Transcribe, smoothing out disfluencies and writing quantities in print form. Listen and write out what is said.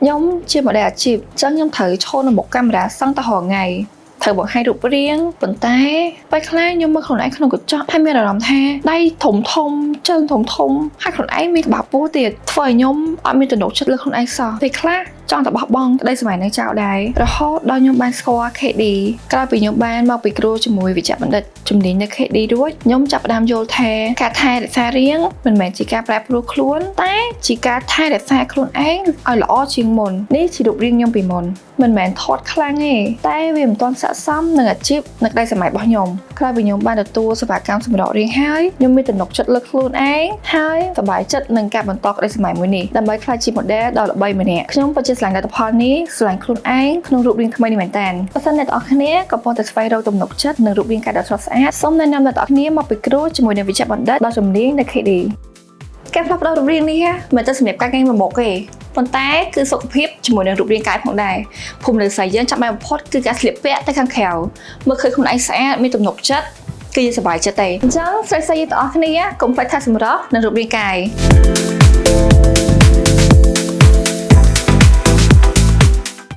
ខ្ញុំជា model អាជីពអញ្ចឹងខ្ញុំត្រូវឈរនៅមុខកាមេរ៉ាសឹងតែរាល់ថ្ងៃត្រូវបង្ហាញរូបរាងប៉ុន្តែពេលខ្លះខ្ញុំមើលខ្លួនឯងក្នុងកញ្ចក់ហើយមានអារម្មណ៍ថាដៃធំធំជើងធំធំហើយខ្លួនឯងមានក្បាលពោះទៀតធ្វើឲ្យខ្ញុំអត់មានទំនុកចិត្តលើខ្លួនឯងសោះពេលខ្លះចង់តែបោះបង់ក្តីស្រមៃនឹងចោលដែររហូតដល់ខ្ញុំបានស្គាល់ KD ក្រោយពីខ្ញុំបានមកពិគ្រោះជាមួយវេជ្ជបណ្ឌិតជំនាញនៅ KD រួចខ្ញុំចាប់ផ្ដើមយល់ថាការថែរក្សារាងមិនមែនជាការប្រែប្រួលខ្លួនតែជាការថែរក្សាខ្លួនឯងឲ្យល្អជាងមុននេះជារូបរាងខ្ញុំពីមុនមិនមែនថតខ្លាំងទេតែវាមិនទាន់ស័ក្តិសមនឹងអាជីពនិងក្តីស្រមៃរបស់ខ្ញុំក្រោយពីខ្ញុំបានទទួលសេវាកម្មសម្រករាងហើយខ្ញុំមានទំនុកចិត្តលើខ្លួនឯងហើយសប្បាយចិត្តនឹងការបន្តក្តីស្រមៃមួយនេះដើម្បីក្លាយជា model ដ៏ល្បីម្នាក់ខ្ញុំពិតជាស្រឡាញ់លទ្ធផលនេះស្រឡាញ់ខ្លួនឯងក្នុងរូបរាងថ្មីនេះមែនតើបើសិនអ្នកទាំងអស់គ្នាកំពុងតែស្វែងរកទំនុកចិត្តនិងរូបរាងកាយដ៏ស្រស់ស្អាតសូមណែនាំអ្នកទាំងអស់គ្នាមកពិគ្រោះជាមួយនឹងវេជ្ជបណ្ឌិតដ៏ជំនាញនៅ KD ការផ្លាស់ប្ដូររូបរាងនេះមិនតែសម្រាប់ការងារមួយមុខទេប៉ុន្តែគឺសុខភាពជាមួយនឹងរូបរាងកាយផងដែរភូមិលើស្រីយើងចាំបាច់បំផុតគឺការស្លៀកពាក់ទៅខាងក្រៅមើលឃើញខ្លួនឯងស្អាតមានទំនុកចិត្តគឺយើងសប្បាយចិត្តទេអញ្ចឹងស្រីស្រីយើងទាំងអស់គ្នាកុំភ្លេចថាសម្រស់និងរូបរាងកាយ។